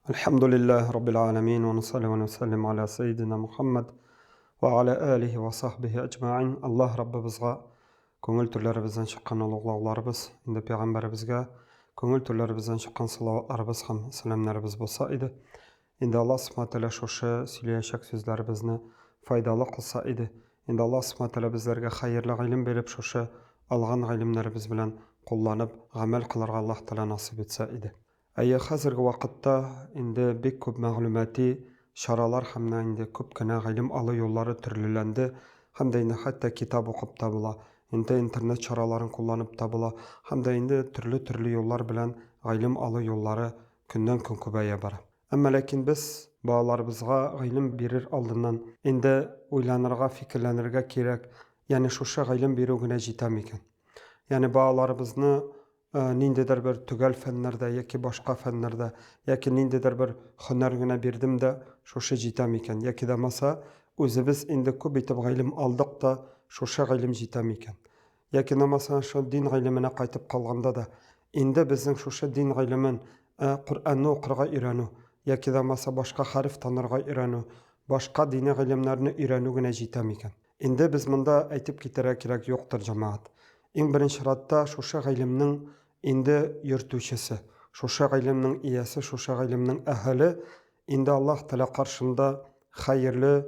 Әлхәмдүлилләһи раббил галәмин вә нусалли вә нусәллим аля сәйдина Мухаммад вә аля алихи вә сахбихи әҗмәин. Аллаһ Раббыбызга күңел түрләребездән чыккан олуглауларыбыз, инде пәйгамбәребезгә күңел түрләребездән чыккан салаватларыбыз һәм сәламнәребез булса иде. Инде Аллаһ Субхана Тәгалә шушы сөйләячәк сүзләребезне файдалы кылса иде. Инде Аллаһ Субхана Тәгалә безләргә хәерле гыйлем биреп, шушы алган гыйлемнәребез белән кулланып, гамәл кылырга Аллаһ Тәгалә насыйп итсә иде. Әйе, хәзерге вакытта инде бик күп мәгълүмати чаралар һәм дә инде күп кенә гыйлем алу юллары төрлеләнде һәм дә инде хәтта китап укып та була, инде интернет чараларын кулланып та була һәм дә инде төрле-төрле юллар белән гыйлем алу юллары көннән-көн күбәя бара. Әмма ләкин без балаларыбызга гыйлем бирер алдыннан инде уйланырга, фикерләнергә кирәк, ягъни шушы гыйлем бирү генә җитә микән? Ягъни балаларыбызны ниндидер бер төгәл фәннәрдә яки башка фәннәрдә, яки ниндидер бер һөнәр генә бирдем дә, шушы җитә микән? Яки дә маса, үзебез инде күп итеп гыйлем алдык та, шушы гыйлем җитә микән? Яки намаса шул дин гыйлеменә кайтып калганда да, инде безнең шушы дин гыйлемен, Коръәнне укырга өйрәнү, яки дә маса башка хәреф танырга өйрәнү, башка дини гыйлемнәрне өйрәнү генә җитә микән? Инде без монда әйтеп китәргә кирәк юктыр, җәмәгать. Иң беренче чиратта шушы гыйлемнең инде йөртүчесе, шушы гыйлемнең иясе, шушы гыйлемнең әһеле инде Аллаһ Тәгалә каршында хәерле,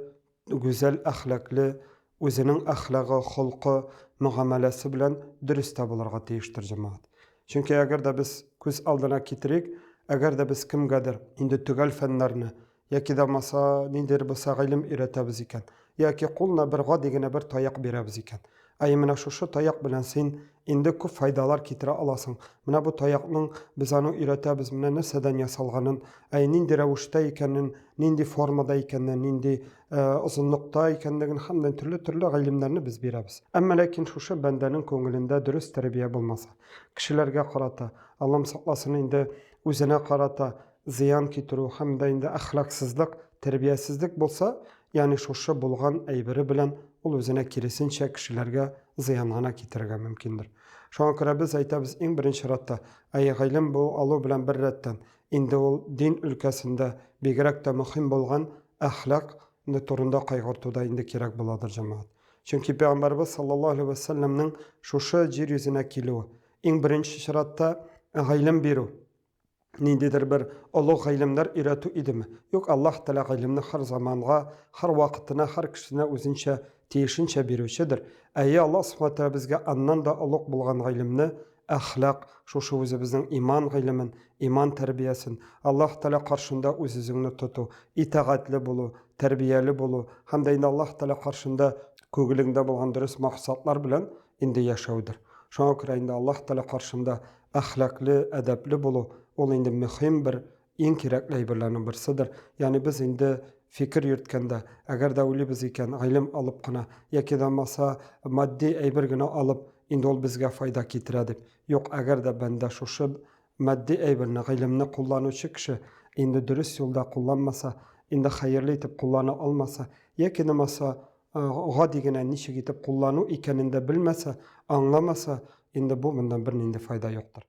гүзәл әхлаклы, үзенең әхлагы, холкы, мөгамәләсе белән дөрес тә булырга тиештер, җәмәгать. Чөнки әгәр дә без күз алдына китерик, әгәр дә без кемгәдер инде төгәл фәннәрне, Яки дә булмаса, ниндидер булса гыйлем өйрәтәбез икән. Яки кулына бер гади генә бер таяк бирәбез икән. Әй, менә шушы таяк белән син инде күп файдалар китерә аласың. Менә бу таякның без аны өйрәтәбез, менә нәрсәдән ясалганын, әй, нинди рәвештә икәнен, нинди формада икәнен, нинди озынлыкта икәнлеген һәм дә төрле-төрле гыйлемнәрне без бирәбез. Әмма ләкин шушы бәндәнең күңелендә дөрес тәрбия булмаса, кешеләргә карата, Аллам сакласын инде, үзенә карата зыян китерү һәм дә инде әхлаксызлык, тәрбиясезлек булса, ягъни шушы булган әйбере белән ул үзенә киресенчә кешеләргә зыян гына китерергә мөмкиндер. Шуңа күрә без әйтәбез, иң беренче чиратта, әй, гыйлем бу алу белән бер рәттән, инде ул дин өлкәсендә бигрәк тә мөһим булган әхлак турында кайгырту да инде кирәк буладыр, җәмәгать. Чөнки Пәйгамбәребез саллаллаһу алейһи вә сәлләмнең шушы җир йөзенә килүе, иң беренче чиратта гыйлем бирү, ниндидер бер олы гыйлемнәр өйрәтү идеме? Юк, Аллаһ Тәгалә гыйлемне һәр заманга, һәр вакытына, һәр кешесенә үзенчә, тиешенчә бирүчедер. Әйе, Аллаһ Субхана Тәгалә безгә аннан да олуг булган гыйлемне, әхлак, шушы үзебезнең иман гыйлемен, иман тәрбиясен, Аллаһ Тәгалә каршында үз-үзеңне тоту, итагатьле булу, тәрбияле булу һәм дә инде Аллаһ Тәгалә каршында күңелеңдә булган дөрес максатлар белән инде яшәүдер. Шуңа күрә инде Аллаһ Тәгалә каршында әхлаклы, әдәпле булу, ул инде мөһим бер, иң кирәкле әйберләрнең берседер. Ягъни без инде фикер йөрткәндә, әгәр дә уйлыйбыз икән, гыйлем алып кына, яки дә булмаса матди әйбер генә алып, инде ул безгә файда китерә дип. Юк, әгәр дә бәндә шушы матди әйберне, гыйлемне кулланучы кеше инде дөрес юлда кулланмаса, инде хәерле итеп куллана алмаса, яки дә булмаса гади генә ничек итеп куллану икәнен дә белмәсә, аңламаса, инде бу моннан бернинди файда юктыр.